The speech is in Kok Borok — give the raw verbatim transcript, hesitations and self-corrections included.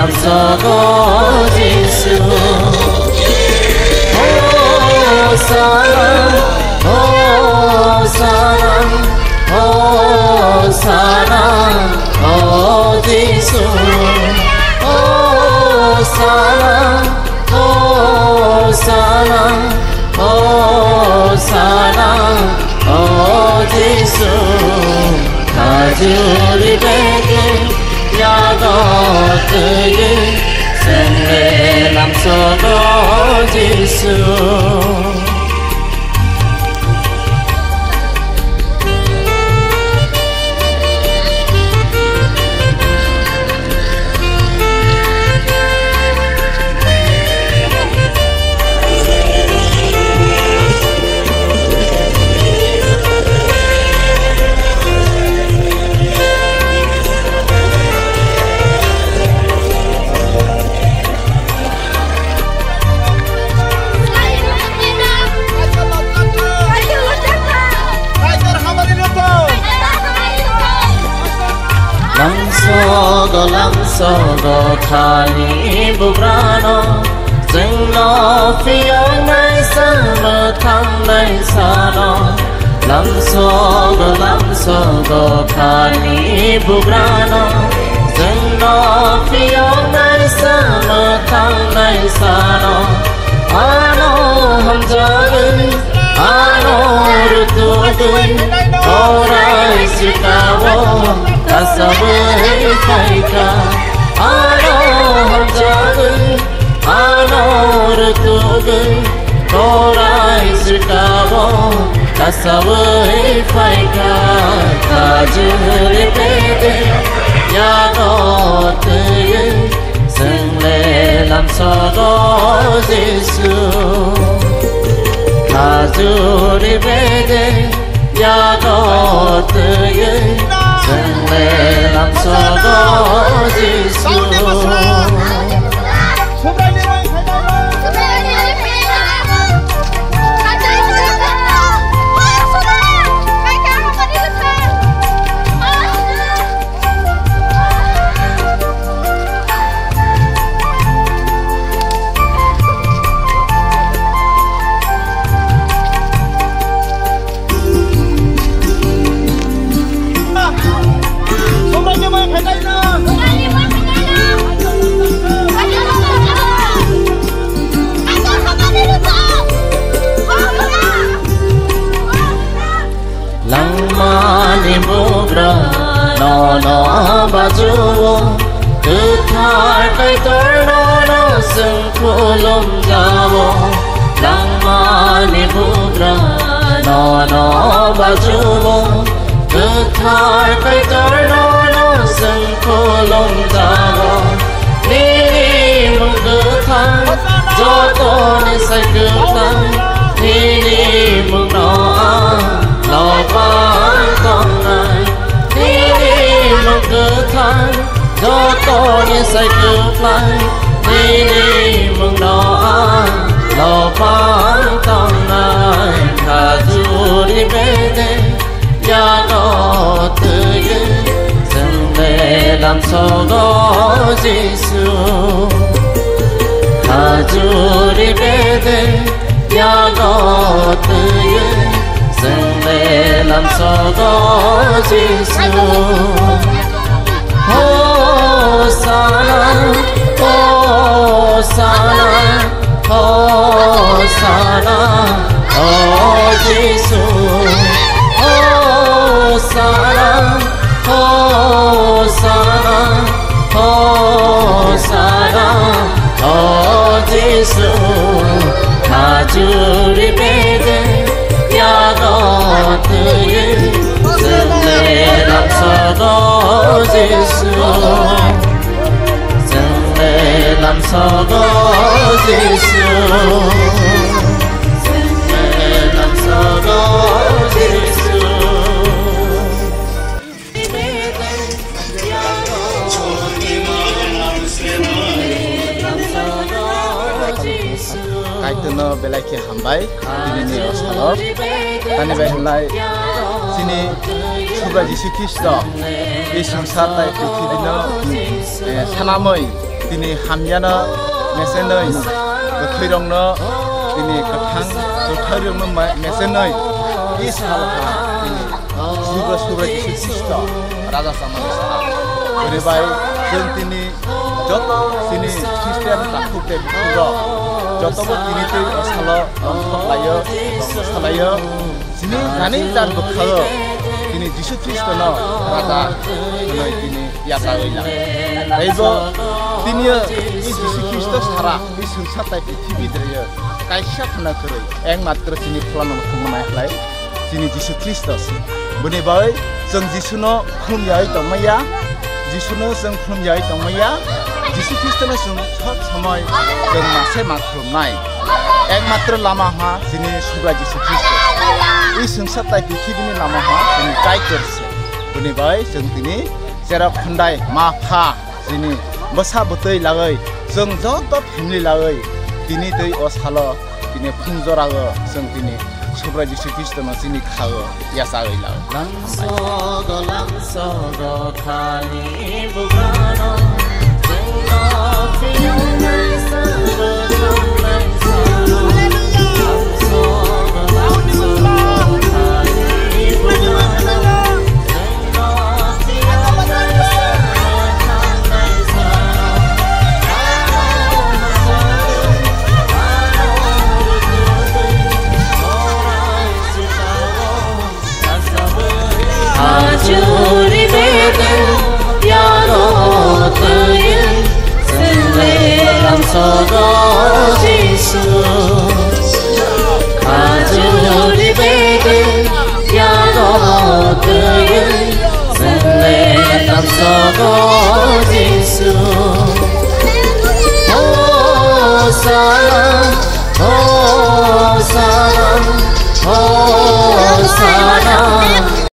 Lamsogo Jisu. Hosanna, Hosanna, Hosanna, O Jisu. Hosanna, Hosanna, Hosanna, O Jisu. Kajuri beke yago tege sengre lamsogo Jisu. Lamsogo, lamsogo khani bugrano, chwngno phiyoknai sa mwthangnai sano. Lamsogo, lamsogo khani bugrano, chwngno phiyoknai sa mwthangnai sano. Ano hamjagwi, ano rutugwi, korai sikao kasabwi phaikha. Ano hamjagwi, ano rutugwi, korai sikao kasabwi phaikha. Kajuri bede yago tege Chwngle lamsogo Jisu, khajuri bede yago twiwi. Chwngle lamsogo Jisu. Langmani bugra nono bajuo, kwthar Kaitor nono chwng khulumjao. Langmani bugra nono bajuo, kwthar Kaitor nono chwng khulumjao. Nini mung kwthang, jotoni sai kwthang, nini mungno ang lobang tongnai. Nini mung kwthang, jotoni sai kwplai, nini mungno ang lobang tongnai. Khajuri bede yago twiwi, chwngle lamsogo Jisu. Khajuri bede yago twiwi, chwngle lamsogo Jisu. Hosanna, Hosanna, Hosanna, O Jisu. Hosanna, Hosanna, Hosanna, O Jisu. Khajuri bede yago twiwi, chwngle lamsogo Jisu. Chwngle lamsogo Jisu. Chwngle lamsogo Jisu. Kaitorno belai khe hambai, dinini o salo. Tani bai hwnlai chini Subrai Jisu Khristo, e swngchar tai prithibi no, eh, sanamwi tini hamyano mesenoi, kwthwirokno tini kwthang kwthwirokno ma-, mesenoi, Israel ha tini Subra Subra Jisu Khristo Raja Samani sa. Bini bai chwng tini joto chini Christian takhuk tei bukhuk rok jotobo tini tei o salo rongthok laio, rongthok laio. Chini nani jan bwkhao chini Jisu Khristono Raja hwnwi tini yachagwi la. Teibo tini o i Jisu Khristo sara i swngchar tai prithibi drio kaisa phano kwrwi, ekmatro chini pholano thwngmani khlai chini Jisu Khristo se. Bini bai chwng Jisuno khulumyai tongmaya, Jisuno chwng khulumyai tongmaya, Jisu Khristono chwng sob somoi chwng mase ma khulumnai. Ekmatro lama ha chini Subra Jisu Khristo. I swngchar tai pithibini lama ha chini Kaitor se. Bini bai chwng tini cherok khandai ma pha chini bwsa bwtwi lagwi chwng joto family lagwi tini tei o salo tini phung jorao chwng tini Subra Jisu Khristono chini khao yachagwi lao. Langsogo langsogo khani bugano.